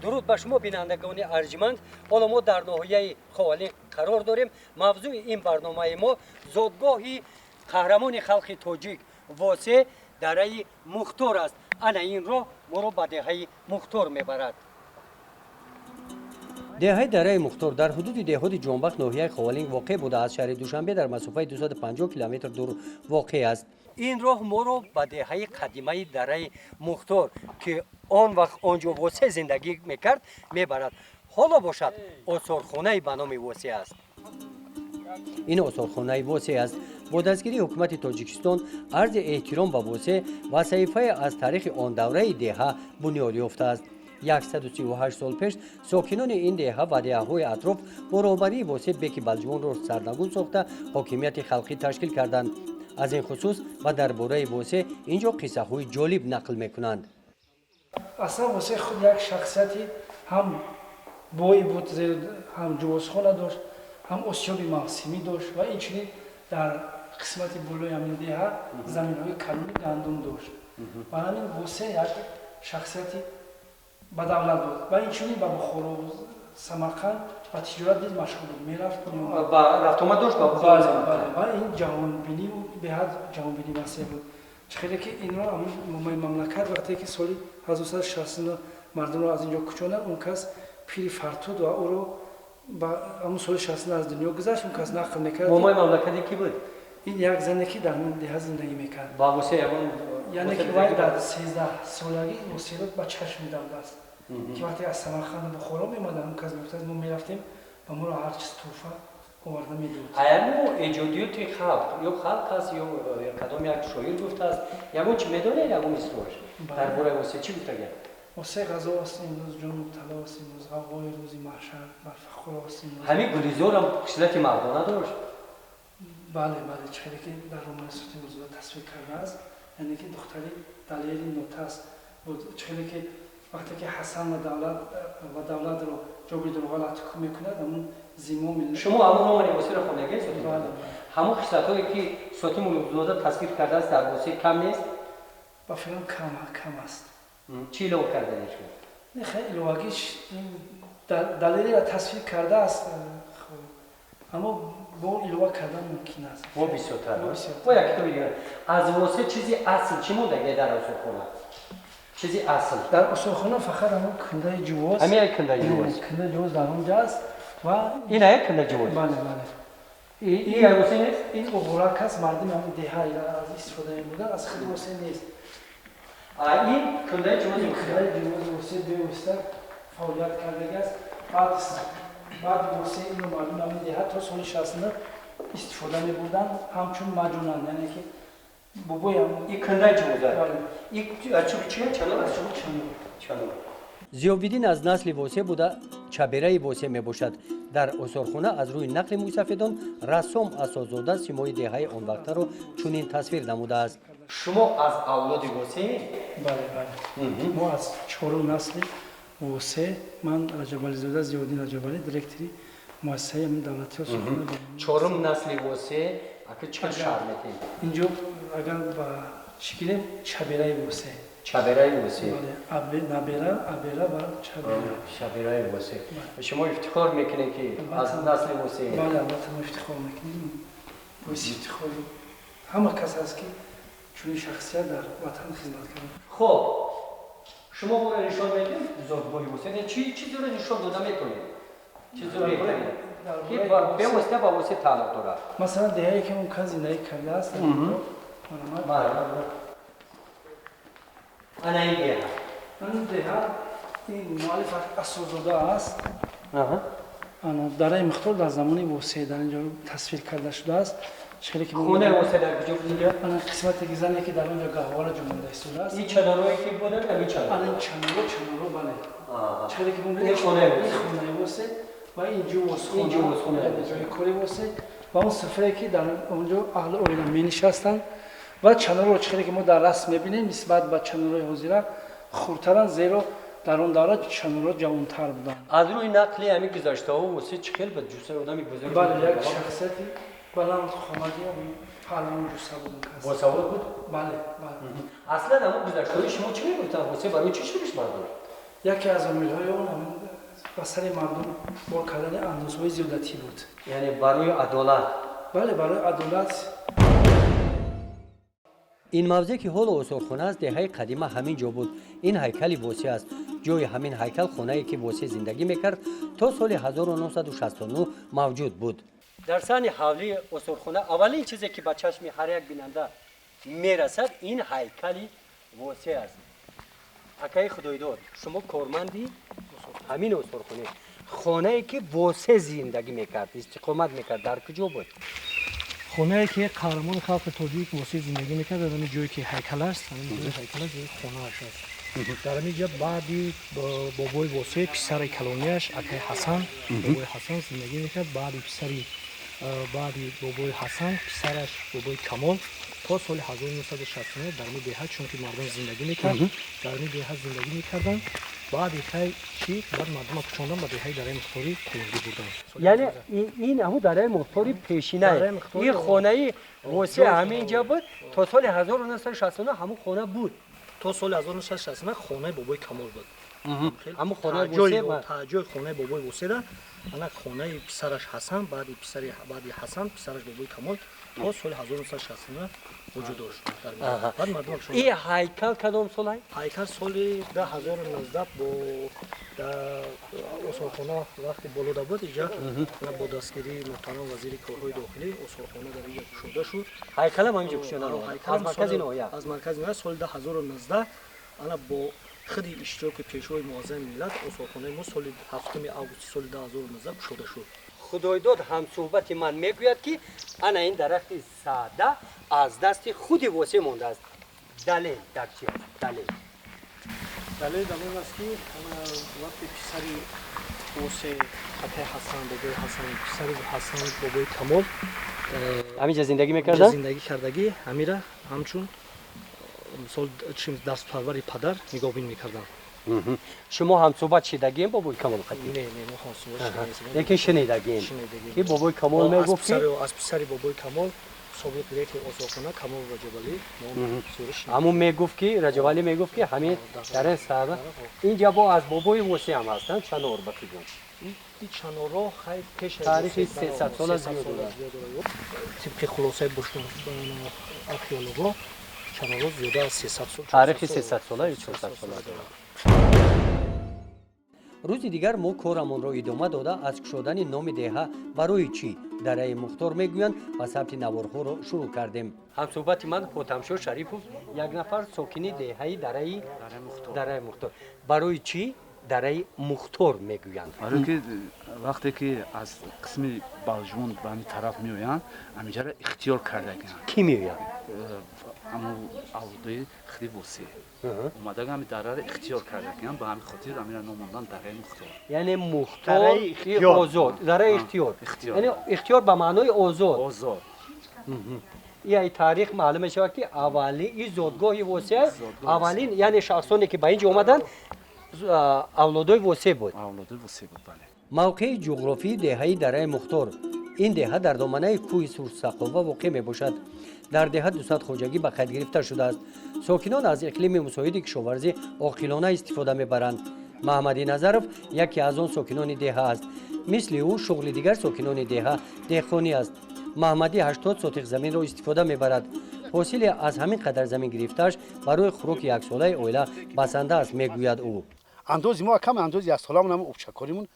Дуруд ба шумо, бинандагони арҷманд. Ҳоло мо дар ноҳияи Ховалинг қарор дорем. Мавзӯи ин барномаи мо зодгоҳи қаҳрамони халқи тоҷик Восеъ, дараи Мухтор аст. Ана ин роҳ моро ба деҳаи Мухтор мебарад. Деҳаи Дараи Мухтор дар ҳудуди деҳоти Ҷонбахт, ноҳияи Ховалинг воқеъ буда, аз шаҳри Душанбе дар масофаи 250 километр дур воқеъ аст. Ин роҳ моро ба деҳаи қадимаи Дараи Мухтор, ки он вақт он ҷо Восеъ зиндагӣ мекард, мебарад. Ҳоло бошад, осорхонаи ба номи Восеъ аст. Ин осорхонаи Восеъ аст. Бо дастгирии ҳукумати Тоҷикистон, арзи эҳтиром ба Восеъ ва саҳифае аз таърихи он давраи деҳа бунёд ёфтааст. 138 сол пеш сокинони ин деҳа ва деҳаҳои атроф бо роҳбарии Восеъ беки Балҷувонро сарнагун сохта, ҳокимияти халқӣ ташкил карданд. Аз ин хусус ва дар бораи Восеъ ин ҷо қиссаҳои ҷолиб нақл мекунанд. Аслан Восеъ худ як шахсияти ҳам бой буд, зеро ҳам ҷувозхона дошт, ҳам осиёби мавсимӣ дошт ва инчунин дар қисмати болои ҳамин деҳа заминҳои калони гандум дошт. Ва ҳамин Восеъ як шахсияти ба давлат буд ва инчунин ба Бухоро, Самарқанд ба тиҷорат низ машғул буд, мерафт. Ба рафтомад дошт ба Бале, бале. Ва ин ҷаҳонбинию беҳад ҷаҳонбинӣ васеъ буд. Чӣ хеле ки инро момаи мамлакат, вақте ки соли 1969 мардумро аз ин ҷо кӯчонад, он кас пири фартуд ва ӯро ба ҳамун соли 69 аз дунё гузашт. Он кас нақл мекард. Момаи мамлакате ки буд? Ин як зане, ки дар деҳа зиндагӣ мекард. Ба Восеъ ягон Яъне ки вай дар 13 солагӣ Восеъро ба чашм дидааст, ки вақте аз Самарқанду Бухоро меомаданд, он кас мегуфтааст, мо мерафтем, ба моро ҳар чиз тӯҳфа оварда медод. Аямо эҷодиёти халқ ё халқ аст, ё кадом як шоир гуфтааст, ягон чӣ медонед, ягон мисроаш дар бораи Восеъ чӣ гуфтагиям? Восеъ ғазо аст имрӯз, ҷон мубтало аст имрӯз, ғавғои рӯзи маҳшар бар фахор аст имрӯз. Ҳамин Гулизорам хислати мардона дошт? Бале, бале. Чӣ хеле ки дар романи Сотим Мулукзода тасвир кардааст, яъне ки духтари далери нотас буд. Чӣ хеле ки вақте ки Ҳасан ва Давлатро Ҷобири Дурғал атку мекунад, ҳамун зимоми Шумо ҳамун романи Восеъро хондагӣ? Ҳамун хислатҳое, ки Сотим Мулукзода тасвир кардааст, дар Восеъ кам нест? Ба фикрам, кам кам аст. Чӣ илова карданед шумо? Хеле иловагиш далереро тасвир кардааст, аммо бо илова кардан мумкин аст. Бо бисёртар. Бо як китоби дигар. Аз Восеъ чизи асл чӣ мондагӣ дар осорхона, чизи асл? Дар осорхона фақат ҳамон кундаи ҷувоз. Ҳамин як кундаи ҷувоз? Кундаи ҷувоз дар он ҷо аст ва Ин як кундаи ҷувоз? Бале, бале. Ин як Восеъ нест? Ин оғурак аст, мардуми ҳамин деҳа аз истифода мебурданд, аз худи Восеъ нест. Ин кундаи ҷувози? Кундаи ҷувози Восеъ бевосита фаъолият кардагиаст. Баъд Восеъ инро мардуми ҳамин деҳа то соли 69 истифода мебурданд ҳамчун маҷунанд, яъне ки бобоям. И кундаи ҷувоза чӯби чия? Чанор? Чӯби чанор. Чанор. Зиёвиддин аз насли Восеъ буда, чабераи Восеъ мебошад. Дар осорхона аз рӯи нақли мӯйсафедон рассом Асозода симои деҳаи он вақтаро чунин тасвир намудааст. Шумо аз авлоди Восеъ? Бале, бале, мо аз чорум насли Восеъ. Ман Раҷабализода Зиёддин Раҷабалӣ, директори муассисаи ҳамин давлатии осорхона. Чорум насли Восеъ, ака, чӣ қадр шарҳ метиҳед? Инҷо агар ба чӣ гирем, чабераи Восеъ. Чабераи Восеъ. Набера, абера ва чабера. Чабераи Восеъ. Шумо ифтихор мекунед, ки аз насли Восеъ? Бале, албатта, мо ифтихор мекунем. Боиси ифтихори ҳама кас аст, ки чунин шахсият дар ватан хизмат кард. Хуб, шумо моро нишон медиҳед зодгоҳи Восеъ? Чӣ чизеро нишон дода метавонед, чизеро беҳтарин, ки бевосита ба Восеъ тааллуқ дорад? Масалан, деҳае, ки он кас зиндагӣ кардааст. Ана ин деҳа. Ин деҳа, ин муаллиф Асозода аст. Ана Дараи Мухтор дар замони Восеъ дар инҷо тасвир карда шудааст. Хонаи Восеъ дар куҷо буд? Ана қисмате, ки зане, ки дар он ҷо гаҳвора ҷунбонда истодааст. Ин чанорое, ки буданд, ҳамин чанор? Ана ин чаноро, чаноро, бале. Чиқаре ки Ин хонаи Восеъ. Хонаи Восеъ ва ин ҷувозхона. Ин ҷувозхона. Ҷои кори Восеъ ва он сафре, ки дар он ҷо аҳли оила менишастанд. Ва чанорро, чиқаре ки мо дар расм мебинем, нисбат ба чанорҳои ҳозира хурдтаранд, зеро дар он давра чанорҳо ҷавонтар буданд. Аз рӯи нақли ҳамин гузаштаҳо, Восеъ чӣ хел буд? Ҷуссаи одами бузург? Бале, як шахсияти баланд хомади, паҳлавон ҷусса буд. Босавод буд? Бале, бале. Аслан ҳамон гузаштаҳои шумо чӣ мегуфтанд? Восеъ барои чӣ шуриш бардошт? Яке аз омилҳои он ба сари мардум бор кардани андозҳои зиёдатӣ буд. Яъне барои адолат. Бале, барои адолат. Ин мавзеъ, ки ҳоло осорхона аст, деҳаи қадима ҳамин ҷо буд. Ин ҳайкали Восеъ аст. Ҷои ҳамин ҳайкал хонае, ки Восеъ зиндагӣ мекард, то соли 1969 мавҷуд буд. Дар саҳни ҳавлии осорхона аввалин чизе, ки ба чашми ҳар як бинанда мерасад, ин ҳайкали Восеъ аст. Акаи Худойдод, шумо корманди ҳамин осорхона. Хонае, ки Восеъ зиндагӣ мекард, истиқомат мекард, дар куҷо буд? Хонае, ки қаҳрамони халқи тоҷик Восеъ зиндагӣ мекард, дар ҳамин ҷое, ки ҳайкал аст, ҳамин ҷои ҳайкал аст, ҷои хонааш аст. Дар ҳамин ҷо баъди бобои Восеъ писари калонияш, акаи Ҳасан, бобои Ҳасан зиндагӣ мекард. Баъди писари, баъди бобои Ҳасан писараш, бобои Камол, то соли 1969 дар ҳамин деҳа, чунки мардум зиндагӣ мекард, дар ҳамин деҳа зиндагӣ мекарданд. Баъди хай чӣ, баъд мардума кӯчондан, ба деҳаи Дараи Мухторӣ кулонгӣ бурданд. Яъне ин ҳамун Дараи Мухтори пешина, ин хонаи Восеъ ҳамин ҷо буд то соли 1969, ҳамун хона буд. То соли 1969 хонаи бобои Камол буд. Ҳамун хонаи ҷои хонаи бобои Восеъра ана хонаи писараш Ҳасан, баъди писари, баъди Ҳасан писараш, бобои Камол, то соли 1969 вуҷуд дошт. Баъд мардум Ин ҳайкал кадом сола? Ҳайкал соли 2019 бо осорхона вақти болода буд, иҷа бо дастгирии муҳтарам вазири корҳои дохилӣ осорхона дар инҷа кушода шуд. Ҳайкалам ҳаминҷо кушода аз маркази ноҳия? Аз маркази ноҳия соли 2019 ана бо худи иштироки Пешвои муаззами миллат осорхонаи мо соли 7 августи соли 2019 кушода шуд. Худойдод, ҳамсӯҳбати ман, мегӯяд, ки ана ин дарахти саъда аз дасти худи Восеъ мондааст. Далел дар чи аст, далел? Далел дар он аст, ки вақте писари Восеъ, акаи Ҳасан, бобои Ҳасан, писари Ҳасан, бобои Камол ҳаминҷа зиндагӣ мекарда. Зиндагӣ кардагӣ, ҳамира ҳамчун мисол дастпарвари падар нигоҳбин мекарданд. Шумо ҳамсӯҳбат шидагием бобои Камол қадим? Не, не, мо ҳамсӯҳбат. Лекин шунидагием, ки бобои Камол мегуфт, ки аз писари бобои Камол, собиқ директори осорхона Камол Раҷабалӣ. Ҳамун мегуфт, ки Раҷабалӣ мегуфт, ки ҳамин дар ин саҳба инҷа бо аз бобои Восеъ ҳам ҳастанд чанор ба фикрам. Чаноро хай пеш Таърихи 300 сола зиёд дорад. Тибқи хулосаи археолого, чаноро зиёда аз 300 сол. Таърихи 300 сола ё 400 сола дорад. Рӯзи дигар мо корамонро идома дода, аз кушодани номи деҳа, барои чӣ Дараи Мухтор мегӯянд, ва сабти наворҳоро шурӯъ кардем. Ҳамсӯҳбати ман Хотамшо Шарипов, як нафар сокини деҳаи Дараи Мухтор. Барои чӣ Дараи Мухтор мегӯянд? Барое ки вақте ки аз қисми Балҷувон ба ҳамин тараф меоянд, ҳаминҷаро ихтиёр кардагианд. Кӣ меоянд? Ҳамун авлодои худи Восеъ омадага, ҳами дараро ихтиёр кардагианд. Ба ҳамин хотир ҳамина ном мондан Дараи Мухтор. Яъне Мухтор озод, дараи ихтиёр, яъне ихтиёр ба маънои озод. Озод. Ай таърих маълум мешавад, ки аввали и зодгоҳи Восеъ, аввалин, яъне шахсоне, ки ба ин ҷо омаданд, авлодои Восеъ буд. Авлодои Восеъ буд, бале. Мавқеи ҷуғрофии деҳаи Дараи Мухтор. Ин деҳа дар доманаи кӯҳи Сурсақова воқеъ мебошад. Дар деҳа 200 хоҷагӣ ба қайд гирифта шудааст. Сокинон аз иқлими мусоиди кишоварзӣ оқилона истифода мебаранд. Маҳмадӣ Назаров яке аз он сокинони деҳа аст. Мисли ӯ шуғли дигар сокинони деҳа деҳқонӣ аст. Маҳмадӣ 80 сотиқ заминро истифода мебарад. Ҳосиле аз ҳамин қадар замин гирифтааш барои хӯроки яксолаи оила басанда аст, мегӯяд ӯ. Андози мо кам, андози яксоламон, ҳам обчакоримон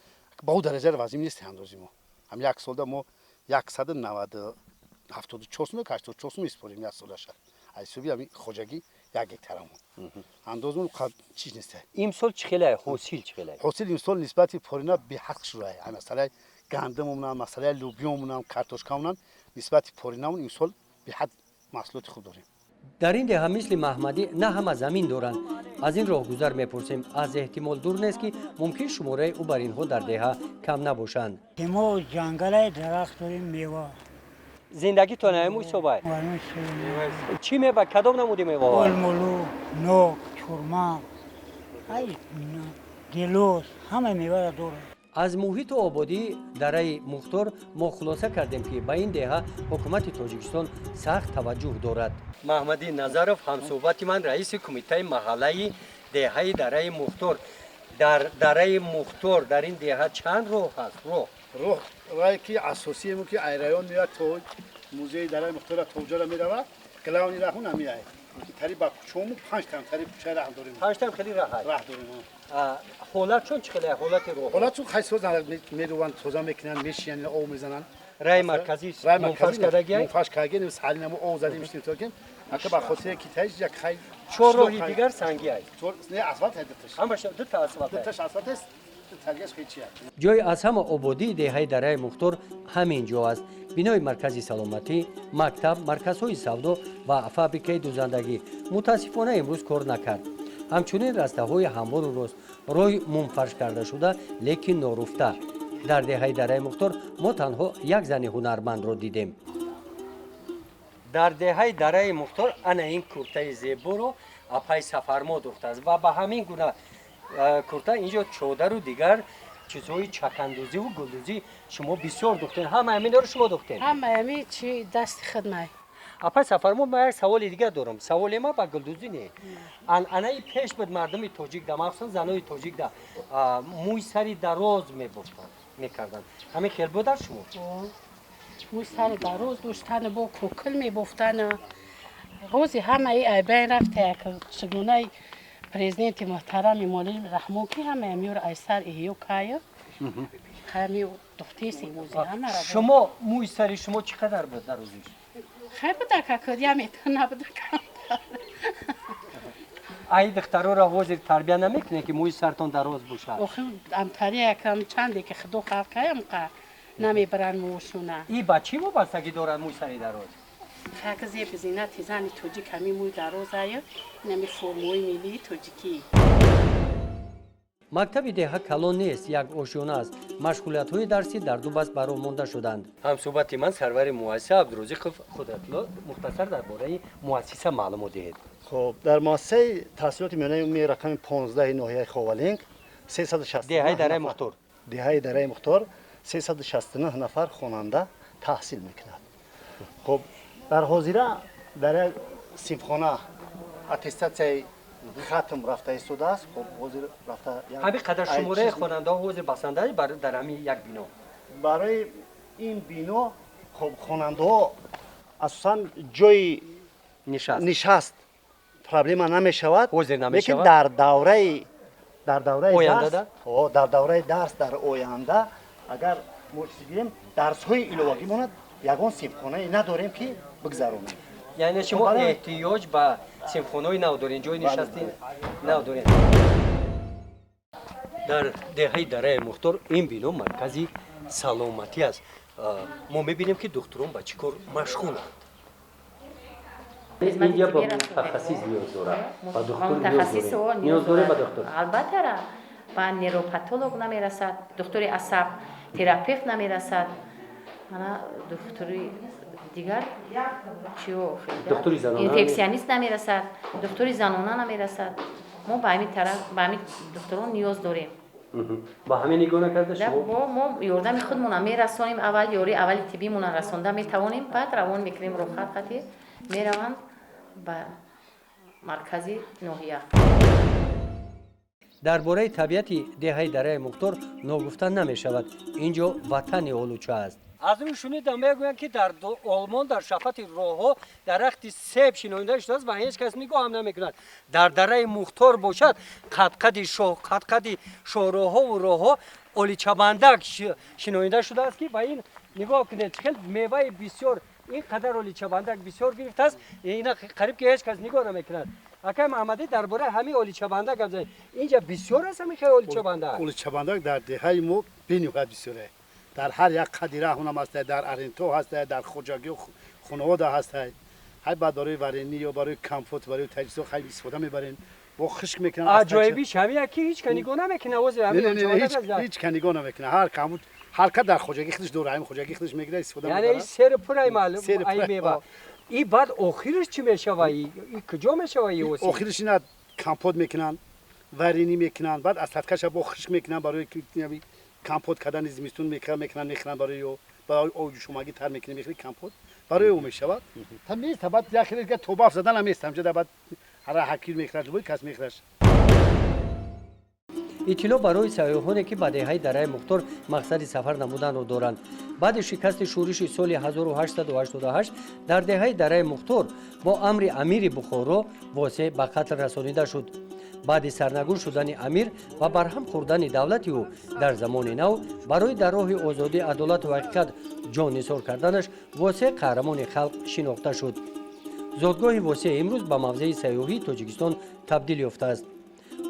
ба ӯ дараҷаро вазим нест. Андози мо ҳам як солда мо 190, 74 сум, 84 сум месупорем як солаша, аз ҳисоби ҳами хоҷагӣ, як гектарамон андозмон чиз нест. Имсол чӣ хеле ҳосил, чӣ хеле? Ҳосил имсол нисбати порина беҳад хушрӯай. Масъалаи гандумонам, масъалаи лӯбиёмонам, картошкамонам нисбати поринамон имсол беҳад маҳсулоти хуб дорем. Дар ин деҳа мисли Маҳмадӣ на ҳама замин доранд. Аз ин роҳгузар мепурсем. Аз эҳтимол дур нест, ки мумкин шумораи ӯ бар инҳо дар деҳа кам набошанд. Мо ҷангалай, дарахт дорем, мева. Зиндагитон ҳамун ҳисобай? Чӣ мева, кадом намуди меваҳо? Олмолу, нок, чурма, ай гелос, ҳама мевара дорад. Аз муҳиту ободии Дараи Мухтор мо хулоса кардем, ки ба ин деҳа ҳукумати Тоҷикистон сахт таваҷҷӯҳ дорад. Маҳмадӣ Назаров, ҳамсӯҳбати ман, раиси кумитаи маҳаллаи деҳаи Дараи Мухтор. Дар дараи Мухтор, дар ин деҳа чанд роҳ ҳаст, роҳ? Роҳ, роҳе ки асосие ки ай район меояд то музеи дараи Мухтора, то уҷора меравад, главный раҳун ҳамиай. Тари ба кӯчому панҷтам тари кӯчаи раҳ дорем. Панҷтам хеле раҳ ҳаст. Раҳ дорем. Ҳолат чун чӣ хеле, ҳолати роҳ? Ҳолат чун хай соз меруванд, тоза мекунанд, мешиянд, об мезананд. Раи марказӣ мунфарш кардагиай? Мунфарш кардагиай, саҳали намо об задем, иштем, ака ба хотире ки таиш як хай. Чор роҳи дигар санги аст? Не, асфалт ҳаст дуташ. Ҳамаш дута асфалт? Дуташ асфалт аст. Ҷои аз ҳама ободии деҳаи дараи Мухтор ҳамин ҷо аст. Бинои маркази саломатӣ, мактаб, марказҳои савдо ва фабрикаи дузандагӣ мутаассифона имрӯз кор накард. Ҳамчунин растаҳои ҳамвору рост, роҳи мунфарш карда шуда, лекин норуфта. Дар деҳаи дараи Мухтор мо танҳо як зани ҳунармандро дидем. Дар деҳаи дараи Мухтор ана ин куртаи зеборо апаи Сафармо духтааст ва ба ҳамин гуна курта инҷо чодару дигар чизҳои чакандӯзиву гулдӯзӣ шумо бисёр духтен. Ҳама ҳаминро шумо духтен? Ҳама ҳами чи дасти хидмай. Апаи Сафармо, ман як саволи дигар дорам. Саволи ма ба гулдӯзӣ не. Анъанаи пеш буд, мардуми тоҷик да, махсусан занои тоҷик да, мӯи сари дароз мебофтанд, мекарданд. Ҳамин хел буд дар шумо? Мӯи сари дароз доштан, бо кӯкил мебофтан. Ҳози ҳамаи айбайн рафта, як шигунаи президенти муҳтарам Эмомалӣ Раҳмон, ки ҳамаи амиёро айсар эҳё кая, ҳами духтеси ҳози ҳама. Шумо мӯи сари шумо чӣ қадар буд дарозиш? Хай буда, какод я метр набуда, камтар. Ай духтароро ҳозир тарбия намекунед, ки мӯи сартон дароз бошад? Охи, амтари якам чанде ки худо халқ каям, қа намебаранд мӯшуна. И ба чӣ вобастагӣ дорад мӯи сари дароз? Как зеби зинати зани тоҷик ҳами мӯи дарозая, инами формаи миллии тоҷикӣ. Мактаби деҳа калон нест, як ошёна аст. Машғулиятҳои дарсӣ дар ду баст бароҳ монда шуданд. Ҳамсӯҳбати ман сарвари муассиса Абдурозиқов Қудратулло. Мухтасар дар бораи муассиса маълумот диҳед. Хуб, дар муассисаи таҳсилоти миёнаи умумии рақами 15 ноҳияи Ховалинг 369 деҳаи дараи Мухтор. Деҳаи дараи Мухтор 369 нафар хонанда таҳсил мекунад. Хуб, дар ҳозира дар як синфхона аттестатсияи хатм рафта истодааст. Хуб, ҳозир рафта. Ҳамин қадар шумораи хонандаҳо ҳозир басанда дар ҳамин як бино? Барои ин бино, хуб, хонандаҳо асосан ҷои нишаст проблема намешавад. Ҳозир лекин намешавад. Дар давраи Ояндада? Дарс, дар давраи дарс, дар оянда агар мо чиз гирем, дарсҳои иловагӣ монад, ягон синфхонае надорем, ки бигзаронем. Яъне шумо эҳтиёҷ ба синфхонаҳои нав дорем, ҷои нишасти нав дорем. Дар деҳаи дараи Мухтор ин бино маркази саломатӣ аст. Мо мебинем, ки духтурон ба чӣ кор машғуланд. Инҷа ба мутахассис ниёз дорад, ба духтур ниёз дорем, ба духтур. Албатта, ба невропатолог намерасад, духтури асаб, терапевт намерасад, мана духтури дигар чиё, инфекционист намерасад, духтури занона намерасад. Мо ба ҳамин тараф, ба ҳамин духтурон ниёз дорем. Ба ҳамин нигоҳ накарда шумо? Мо ёрдами худмона мерасонем, аввал ёри аввали тиббимона расонда метавонем, баъд равон мекунем, рохат хати мераванд ба маркази ноҳия. Дар бораи табиати деҳаи дараи Мухтор ногуфта намешавад. Ин ҷо ватани олуча аст. Аз рӯи шунидам, мегӯянд, ки дар Олмон дар шафати роҳҳо дарахти себ шинонида шудааст ва ҳеҷ кас нигоҳ ҳам намекунад. Дар дараи Мухтор бошад, қадқади шоҳ, қадқади шоҳроҳҳову роҳҳо оличабандак шинонида шудааст, ки ба ин нигоҳ кунед, хел меваи бисёр, ин қадар оличабандак бисёр гирифтааст, ина қариб ки ҳеҷ кас нигоҳ намекунад. Акай Маҳаммадӣ, дар бораи ҳамин оличабандак гап занед. Инҷа бисёр аст ҳамин хел оличабандак? Оличабандак дар деҳаи мо бениҳоят бисёре. Дар ҳар як қади раҳунам ҳаста, дар аренто ҳаста, дар хоҷагиҳо, хонавода ҳаста. Ҳай баъд барои варенье ё барои компот, барои таҷҳизот хай истифода мебарем, бо хушк мекунанд. Аҷоибиш ҳамин, ки ҳеҷ ка нигоҳ намекунад ҳозир ҳамин. Ҳеҷ ка нигоҳ намекунад. Ҳар камут, ҳар ка дар хоҷагии худаш дора, ҳамин хоҷагии худаш мегирад, истифода мебарад. Яъне сери пур ай мева. И баъд охириш чӣ мешава? И куҷо мешава? И охириш ина компот мекунанд, варенье мекунанд, баъд остаткаша бо хушк мекунанд, барои компот кардани зимистон мекунанд, мехӯранд. Барои ё барои оҷушомагӣ тар мекунем, мехӯри, компот барои ӯ мешавад. Та места, баъд як хеле тобаф задан ҳам места ҳамҷа, баъд ҳара ҳакир мехӯрад, любой кас мехӯраш. Иттилоъ барои сайёҳоне, ки ба деҳаи Дараи Мухтор мақсади сафар намуданро доранд. Баъди шикасти шӯриши соли 1888 дар деҳаи Дараи Мухтор бо амри амири Бухоро Восеъ ба қатл расонида шуд. Баъди сарнагун шудани амир ва барҳам хӯрдани давлати ӯ дар замони нав, барои дар роҳи озодӣ, адолату ҳақиқат ҷон нисор карданаш Восеъ қаҳрамони халқ шинохта шуд. Зодгоҳи Восеъ имрӯз ба мавзеи сайёҳии Тоҷикистон табдил ёфтааст.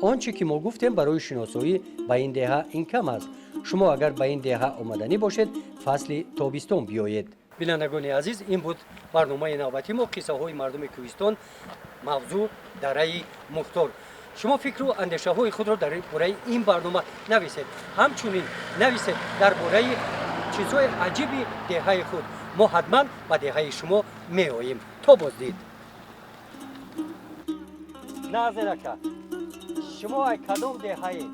Он чӣ ки мо гуфтем барои шиносоӣ ба ин деҳа, ин кам аст. Шумо агар ба ин деҳа омаданӣ бошед, фасли тобистон биёед. Бинандагони азиз, ин буд барномаи навбатии мо, «Қиссаҳои мардуми кӯҳистон», мавзӯъ Дараи Мухтор. Шумо фикру андешаҳои худро дар бораи ин барнома нависед, ҳамчунин нависед дар бораи чизҳои аҷиби деҳаи худ. Мо ҳатман ба деҳаи шумо меоем. То боздид. Назир ака, шумо ай кадом деҳае?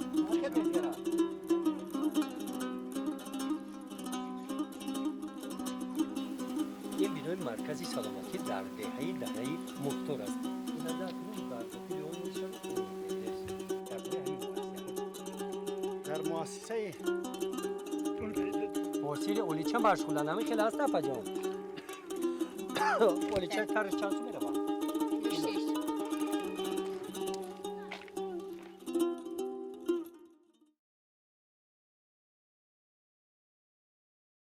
Ин бинои маркази саломатӣ дар деҳаи Дараи Мухтор аст. Дар дохили он дар муассисаи ҳосили олича машғуланд. Ҳамин хел аст, апаҷон? Олича тарш чанд сум?